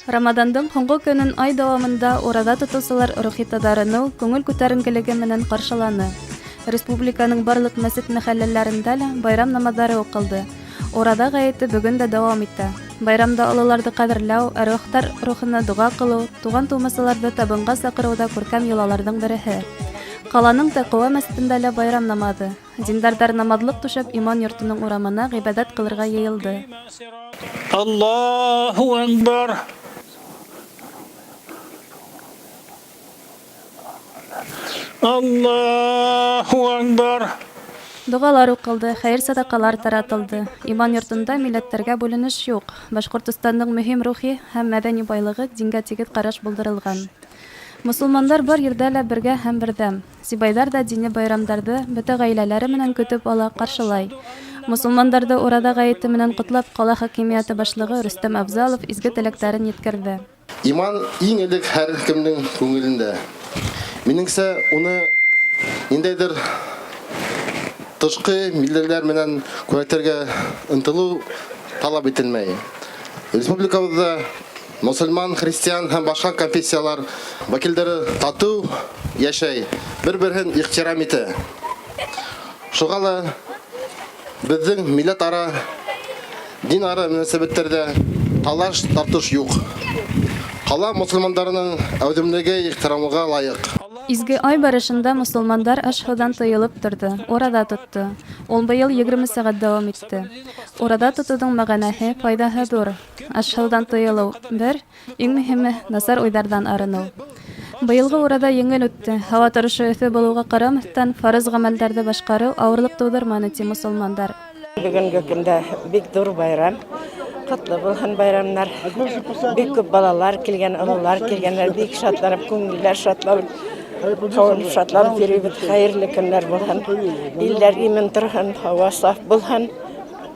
Рамаҙандың һуңғы көнөн ай дауамында ураҙа тотоусылар рухи таҙарыныу, күңел күтәренкелеге менән ҡаршыланы. Республиканың барлыҡ мәсет-мәхәлләләрендә лә байрам намаҙҙары уҡылды. Ураҙа ғәйете бөгөн дә дауам итә. Байрамда ололарҙы ҡәҙерләү, әруахтар рухына доға ҡылыу, туған-тыумасаларҙы табынға саҡырыу ҙа күркәм йолаларҙың береһе. Ҡаланың Тәҡүә мәсетендә лә байрам намаҙы. Диндарҙар намаҙлыҡ түшәп иман йортоноң урамына ғибәҙәт ҡылырға йыйылды. Аллаһу акбар! Аллаһу акбар! Догалар укылды, хәер-сәдакалар таратылды. Иман йортында милләтләргә бүленеш юк. Башкортстанның мөһим рухи һәм мәдәни байлыгы дингә тигез караш булдырылган. Мосылманнар бар ердә лә бергә һәм бердәм. Сибайҙар ҙа дини байрамдарҙы бөтә ғаиләләре менән көтөп ала, ҡаршылай. Мосолмандарҙы Ураҙа ғәйете менән ҡотлап, ҡала хакимиәте башлығы Рөстәм Афзалов изге теләктәрен еткерҙе. Иман иң элек һәркемнең күңелендә. Минеңсә, уны ниндәйдер тышкы билдәләр менән күрһәтергә ынтылу талап ителмәй. Республикабызда Мосылман, христиан һәм башка конфессияләр вәкилдәре тату яшәй, бер-берһен ихтирам итә. Шуңа да безнең милләтара, динара мөнәсәбәтләрдә талаш-тартыш юк. Кала мосылмандарының әүземлеге ихтирамга лаек. Изге ай барышында мосылмандар аш-һудан тыелып торды, ураза тотты. Ул быел 20 сәгать дәвам итте. Ураза тотуның мәгънәһе, файдаһы зур. Аш-һыудан тыелыу, бер, иң мөһиме, насар уйҙарҙан арыныу. Быйылғы ураҙа еңел үтте. Һауа торошо эҫе булыуға ҡарамаҫтан, фарыз ғәмәлдәрҙе башҡарыу ауырлыҡ тыуҙырманы, ти мосолмандар. Бөгөнгө көндә бик ҙур байрам. Ҡотло булһын байрамнар. Бик күп балалар килгән, ололар килгәннәр. Бик шатланып, күңелләр шатланып, ҡыуанып, шатланып йөрөйбөҙ. Хәйерле көннәр булһын. Илләр имен торһон, һауа саф булһын.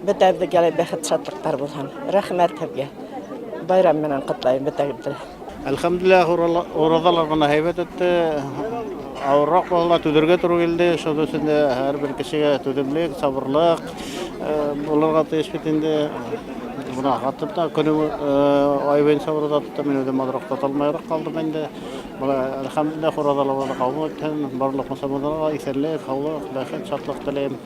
Бөтәбеҙгә лә бәхет-шатлыҡтар булһын. Рәхмәт һеҙгә. Байрам менән ҡотлайым бөтәгеҙҙе лә. Әлхәмдүлилләһ, ураҙалар бына һәйбәт үтте. Авыррак булһа ла түҙергә тура килде. Шуның өсөн дә һәрбер кешегә түҙемлек, сабырлык булырға тейеш бит инде. Бына хатып та көне ай буйынса ураҙа тоттом. Мин үҙем аҙыраҡ тота алмайраҡ ҡалдым инде. Бына әлхәмдүлилләһ, ураҙалар ҡабул итһен. Барлык мосолмандарга иҫәнлек, һаулык, бәхет, шатлык теләйем.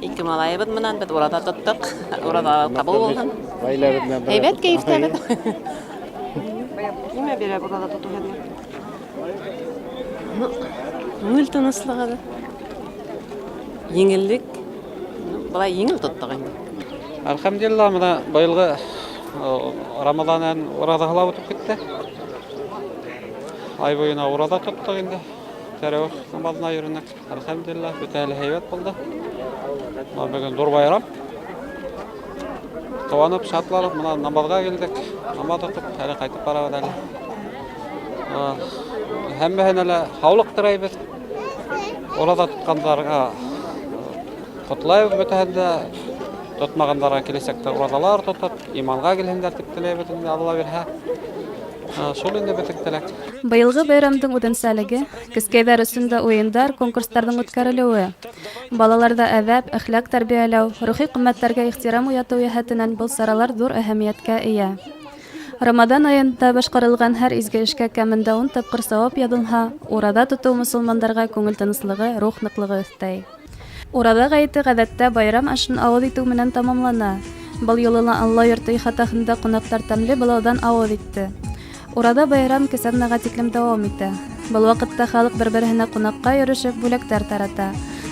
Ике малайыбыҙ менән беҙ ураҙа тоттоҡ. Ураҙа ҡабул булһын. Ғаиләбеҙ менән. Һәйбәт кәйефтәбеҙ. Нимә бирә ураҙа тотоу һеҙгә? Күңел тыныслығы да. Еңеллек. Былай еңел тоттоҡ инде. Әлхәмдулилла, мына быйылғы Рамаҙан ураҙаһы ла үтеп китте. Ай буйына ураҙа тоттоҡ инде. Тәрәүих намаҙына йөрөнөк. Әлхәмдулиллаһ, бөтәһе лә һәйбәт булды. Мына бөгөн ҙур байрам. Ҡыуанып, шатланып, мына намаҙға килдек. Намаҙ уҡып, әле ҡайтып барабыҙ әле. Һәммәһенә лә һаулыҡ теләйбеҙ. Ураҙа тотҡандарға ҡотлайбыҙ бөтәһен дә. Тотмағандарға киләсәктә ураҙалар тотоп, иманға килһендәр тип теләйбеҙ инде, Алла бирһә. Шул инде беҙҙең теләк. Быйылғы байрамдың үҙенсәлеге, кескәйҙәр өсөн дә уйындар, конкурстарҙың үткәрелеүе. Балаларҙа әҙәп, әхлаҡ тәрбиәләү, рухи ҡиммәттәргә ихтирам уятыу йәһәтенән был саралар ҙур әһәмиәткә эйә. Рамаҙан аенда башҡарылған һәр изге эшкә кәмендә ун тапҡыр сауап яҙылһа, ураҙа тотоу мосолмандарға күңел тыныслығы, рух ныҡлығы өҫтәй. Ураҙа гаете ғәҙәттә байрам ашын авыз итеү менән тамамлана. Был юлы ла Алла йорты ихатаһында ҡунаҡтар тәмле былауҙан авыз итте. Ураҙа байрам кес аҙнаға тиклем дауам итә. Был ваҡытта халыҡ бер-береһенә ҡунаҡҡа йөрөшөп, бүләктәр тарата.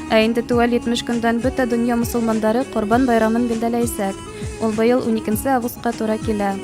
Ә инде теүәл 70 көндән бөтә донъя мосолмандары Ҡорбан байрамын билдәләйәсәк. Ул быйыл уникенсе августҡа тура килә.